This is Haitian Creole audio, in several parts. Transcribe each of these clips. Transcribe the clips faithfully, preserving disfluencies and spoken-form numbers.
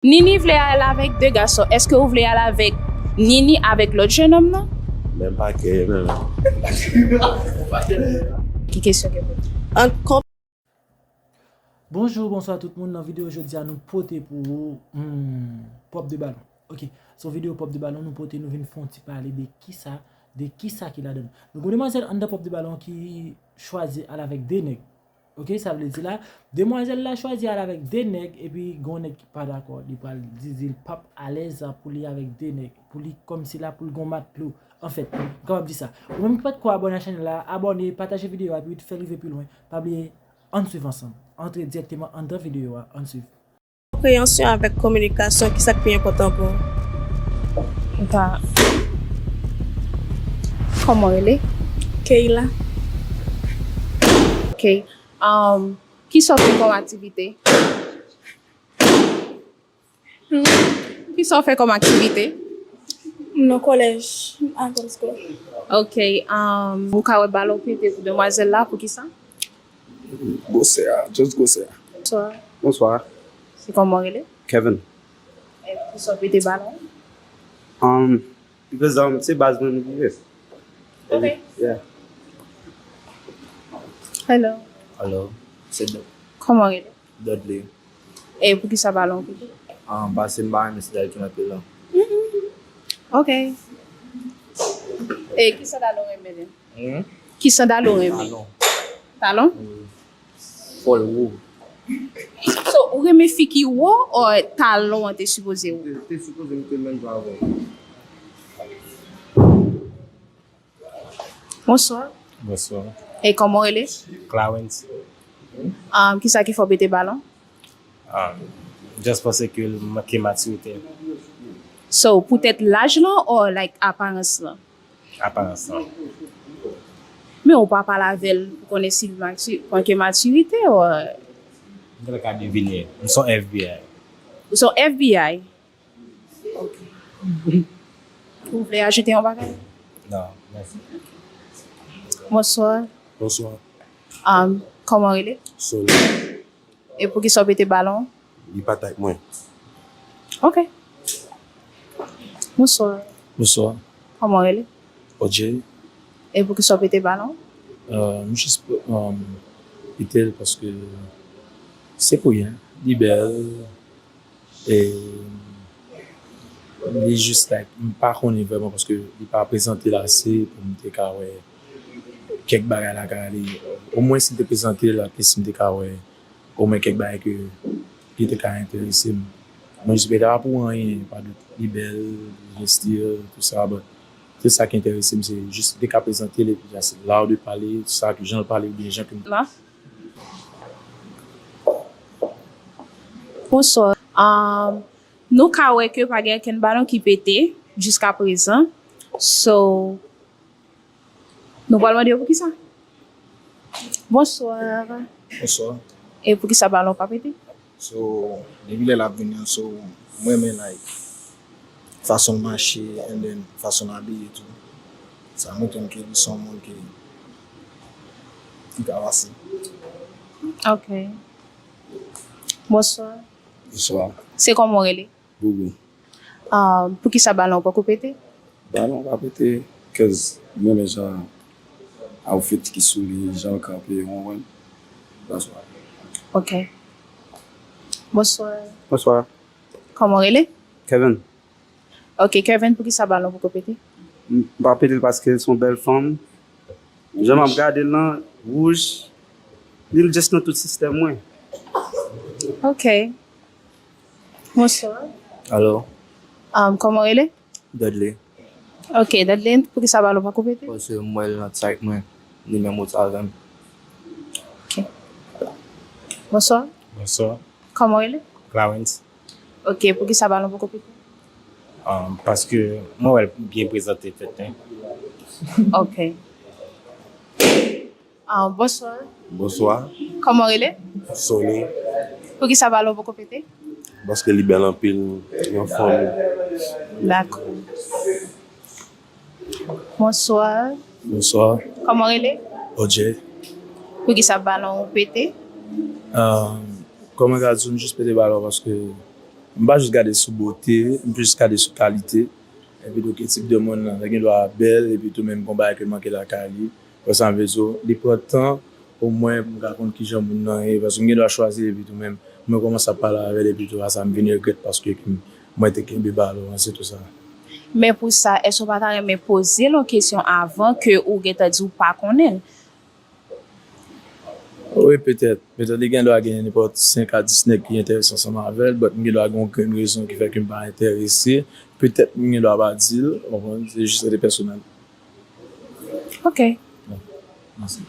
Nini vle al avèk de gason. Èske ou vle al avèk Nini avèk lòt jennonm nan? Menm pakè, menm. Ki kesyon ke pou? Ant kòp. Bonjou, bonswa tout moun. Nan videyo jodi a, nou pote pou ou, hmm, pòp de balon. Ok, so videyo pòp de balon, nou pote, nou vin fè yon ti pale de kisa, de kisa ki ladan l. Nou gen demwazèl anndan pòp de balon ki chwazi al avèk de nèg. Ok, sa vle di la, demwazèl la chwazi al avèk de nèg, epi gen yon nèg ki pa dakò, li pral di, di l p ap alèz pou li avèk de nèg, pou li kòmsi la, pou l gen yon matlo. Anfèt, m kapab di sa. Ou menm ki pa t ko abòne a chanèl la, abòne, pataje videyo a, epi fè l rive pi lwen. Pa bliye, ann swiv ansanm. Antre dirèkteman anndan videyo a, ann swiv. Konpreyansyon avèk kominikasyon, ki sa k pi enpòtan pou ou? Ou pa. Kòman w rele? Keyla. Ok. Um, kisa w fè kòm aktivite? Hmm? Kisa w fè kòm aktivite? M nan kolèj, Adams School. Ok. Um, ou ka wè balon pete pou demwazèl la, poukisa? Gwosè a, just gwosè a. Bonswa. Bonswa. Se kòman w rele? Kevin. E, poukisa w pete balon? Um, because, um, se baz mwen m vive. Ok. Yeah. Hello. Hello. Se Dod. Kòman w rele? Dudley. E poukisa balon w pete? Um, paske m pa renmen sandal ki nan pye l lan. Ok. E ki sandal ou renmen? Hmm? Ki sandal ou renmen? Talon. Talon? Hmm. Fò l wo. So, ou renmen fi ki wo, or talon an te sipoze wo? Te, te sipoze m te menm jan avè w. Bonswa. Bonswa. E kòman w rele? Clarence. Um, kisa ki fè w pete balon? Um, just paske l manke matirite. So, poutèt laj lan or, like, aparans lan? Aparans lan. Men ou pa pale avè l pou konnen si l mati-, manke matirite or? M ta ka devine. M se yon F B I. Ou se yon F B I? Ok. Ou vle ajoute yon bagay? Non, mèsi. Bonswa. Bonswa. Um, kòman w rele? Sony. E poukisa w pete balon? Li pa t ak mwen. Ok. Bonswa. Bonswa. Kòman w rele? O J. E poukisa w pete balon? Euh, m jis, euh, pete l paske se pou li, li bèl. E li jis, like, m pa konnen vrèman paske li pa prezante l ase pou m te ka wè kèk bagay la ka ale. Omwen si l te prezante l, at least m te ka wè omwen kèk bagay ke ki te ka enterese m. Mwen jis pete pa pou anyen, pa dout. Li bèl, li gen stil, tout sa, but se sa ki enterese m, se jis li te ka prezante l, epi just la w de pale, sa ke jan l pale, oubyen jan ke m... La? Bonswa. Um, nou ka wè ke pa gen okenn balon ki pete jiska prezan. So, nou pral mande yo poukisa. Bonswa. Bonswa. E poukisa balon pa pete? So, depi lè l ap vini an, so, mwen renmen, like, fason l mache, and then fason l abiye tou. Sa montre m ke li se yon moun ki, ki ka pase. Ok. Bonswa. Bonswa. Se kòman w rele? Boubou. Ah, poukisa balon poko pete? Balon pa pete, cause m renmen jan outfit ki sou li, jan l kanpe, ou konprann? That's why. Ok. Bonswa. Bonswa. Kòman w rele? Kevin. Ok, Kevin, poukisa balon poko pete? M pa pete l paske l se yon bèl fanm. Jan m ap gade l lan, wouj, li just nan tout sistèm mwen. Ok. Bonswa. Alo. Um, kòman w rele? Dudley. Ok, Dudley, poukisa balon poko pete? Paske m wè l nan type mwen, li menm ot avè m. Ok. Bonswa. Bonswa. Kòman w rele? Clarence. Ok, poukisa balon poko pete? Um, paske mwen wè l byen prezante tèt li. Ok. Ah, bonswa. Bonswa. Kòman w rele? Sony. Poukisa balon poko pete? Paske li bèl anpil, yon fanm. Dakò. Bonswa. Bonswa. Kòman w rele? O J. Poukisa balon ou pete? Ah, kòman ka di, m jis pete balon paske M pa jis gade sou bote, m jis gade sou kalite. Epi tou ki tip de moun nan, li gen dwa bèl, epi tou menm gon bagay ke l manke lakay li. Wè sa m vle di w, li pran tan pou mwen, pou m ka konn kijan moun nan ye, paske m gen dwa chwazi, epi tou menm, mwen kòmanse ap pale avè l, epi tou sa m vin regrèt paske mwen te kenbe balon an, se tou sa. Men pou sa, èske w pa ta renmen poze l yon kesyon avan ke ou gentan di w pa konnen l? Wi, petèt. Petèt li gen dwa gen nenpòt senk a dis nèg ki enterese ansanm avè l, but m gen dwa gen okenn rezon ki fè ke m pa enterese. Petèt m gen dwa pa di l, w konprann, se jis rete pèsonèl. Ok. Mèsi.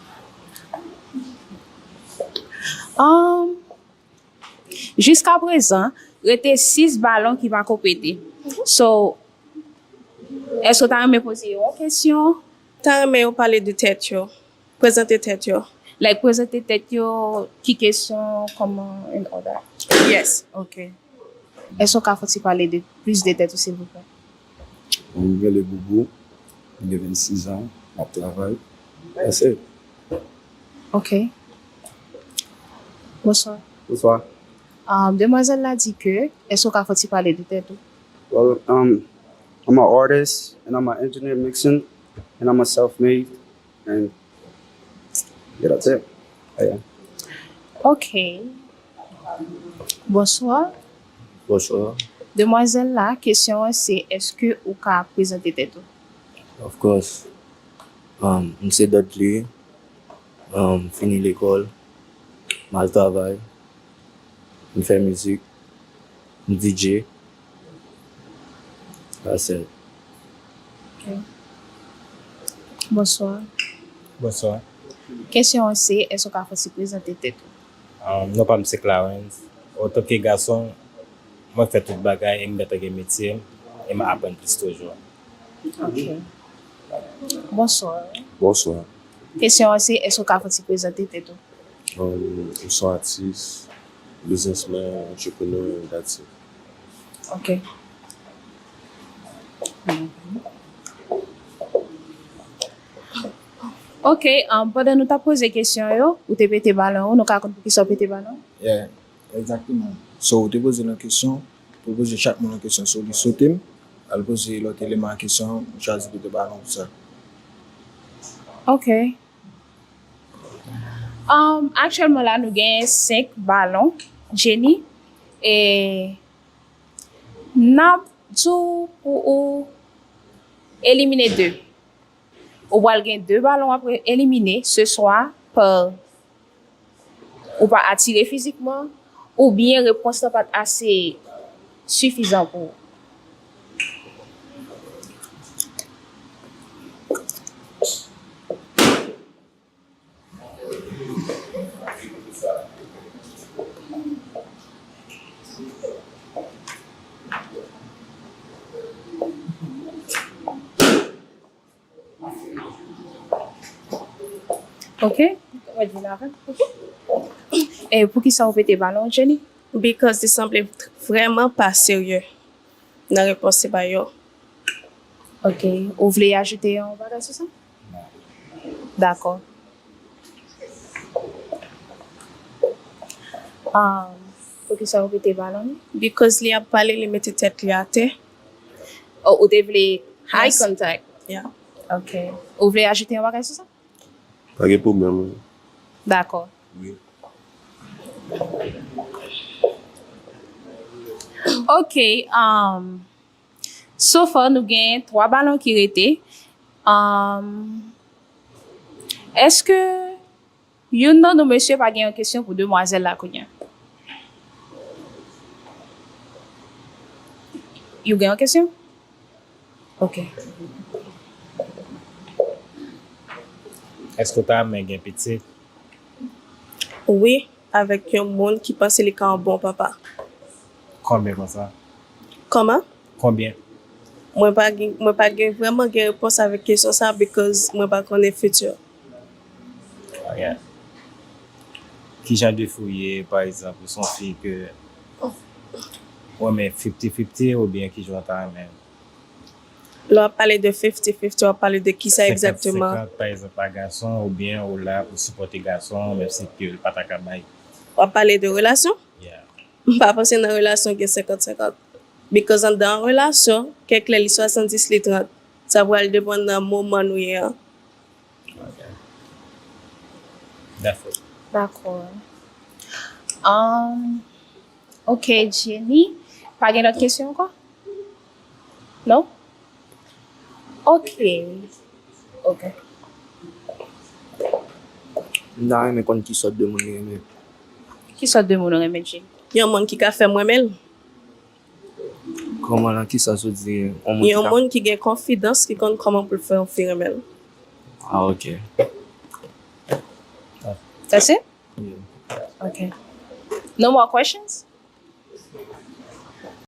Um, Jiskaprezan, rete sis balon ki pako pete. So, èske w ta renmen poze yo yon kesyon? Ta renmen yo pale de tèt yo, prezante tèt yo. Like, prezante tèt yo, ki kesyon, kòman, and all that. Yes. Ok. Èske w ka fè ti pale de plis de tèt ou, silvouplè? M rele Boubou, m gen vennsis an, m ap travay. That's it. Ok. Bonswa. Bonswa. Um, demwazèl la di ke, èske w ka fè ti pale de tèt ou? Well, um, I'm an artist and I'm an engineer mixing and I'm a self-made and yeah, that's it. Yeah. Ok. Bonswa. Bonswa. Demwazèl la, kesyon an se èske ou ka prezante tèt ou? Of course. Um, m se Dudley. Um, fini lekòl. M al travay. M fè mizik. M D J. That's it. Ok. Bonswa. Bonswa. Kesyon an se, èske w ka fè ti prezante tèt ou? Um, non pa m se Clarence. Antanke gason, mwen fè tout bagay e m gentan gen metye m e m ap aprann plis toujou. Ok. Bonswa. Bonswa. Kesyon an se, èske w ka fè ti prezante tèt ou? Um, m se yon atis, biznismen, entrepreneur, that's it. Ok. Ok, um, pandan nou t ap poze kesyon yo, ou te pete balon ou, nou ka konn poukisa w pete balon? Yeah, exactement. So, ou te poze l yon kesyon, pou poze chak moun yon kesyon. So, li sote m, al poze lòt eleman an kesyon, m chwazi pete balon pou sa. Ok. Um, aktyèlman la, nou gen senk balon, Jenny. E n ap di w pou ou elimine de. Ou pral gen de balon w ap elimine se swa pa ou pa atire fizikman, oubyen repons lan pa t ase sifizan pou ou. Ok. Mwen di l avè. E poukisa ou pete balon, Jenny? Because li sanble vrèman pa serye nan repons li bay yo. Ok. Ou vle ajoute yon bagay sou sa? Dakò. Um, poukisa ou pete balon? Because li ap pale, li mete tèt li atè. Oh, ou te vle eye contact? Yeah. Ok. Ou vle ajoute yon bagay sou sa? Pa gen pwoblèm. Dakò. Wi. Ok. Um, so far, nou gen twa balon ki rete. Um, èske youn nan nou mesye pa gen yon kesyon pou demwazèl la kounye a? Ou gen yon kesyon? Ok. Èske w ta renmen gen pitit? Wi, avèk yon moun ki panse li ka yon bon papa. Konbyen konsa? Kòman? Konbyen? Mwen pa gen, mwen pa gen vrèman gen repons avèk kesyon sa because mwen pa konnen fiti. Ok. Ki jan de fi w ye, pa egzanp, ou se yon fi ke ou renmen fifty fifty oubyen ki jan w ta renmen? Lè w ap pale de fifty fifty, w ap pale de kisa egzakteman? Senkant senkant, pa egzanp, a gason, oubyen ou la pou sipòte gason, menm si ke l pa ta ka bay. W ap pale de relasyon? Yeah. M pa panse nan relasyon gen senkant senkant. Because anndan yon relasyon, kèk lè li swasanndiz, li trant. Sa pral depann nan moman nou ye an. Dakò. Dakò. Um, ok, Jenny. Pa gen lòt kesyon ankò? Non? Ok. Ok. M ta renmen konn ki sòt de moun li renmen. Ki sòt de moun ou renmen, Jenny? Yon moun ki ka fè m renmen l. Kòman, nan ki sans ou di yon moun ki Yon ka moun ki gen konfidans, ki konn kòman pou l fè yon fi renmen l. Ah, ok. That's it? Yeah. Ok. No more questions?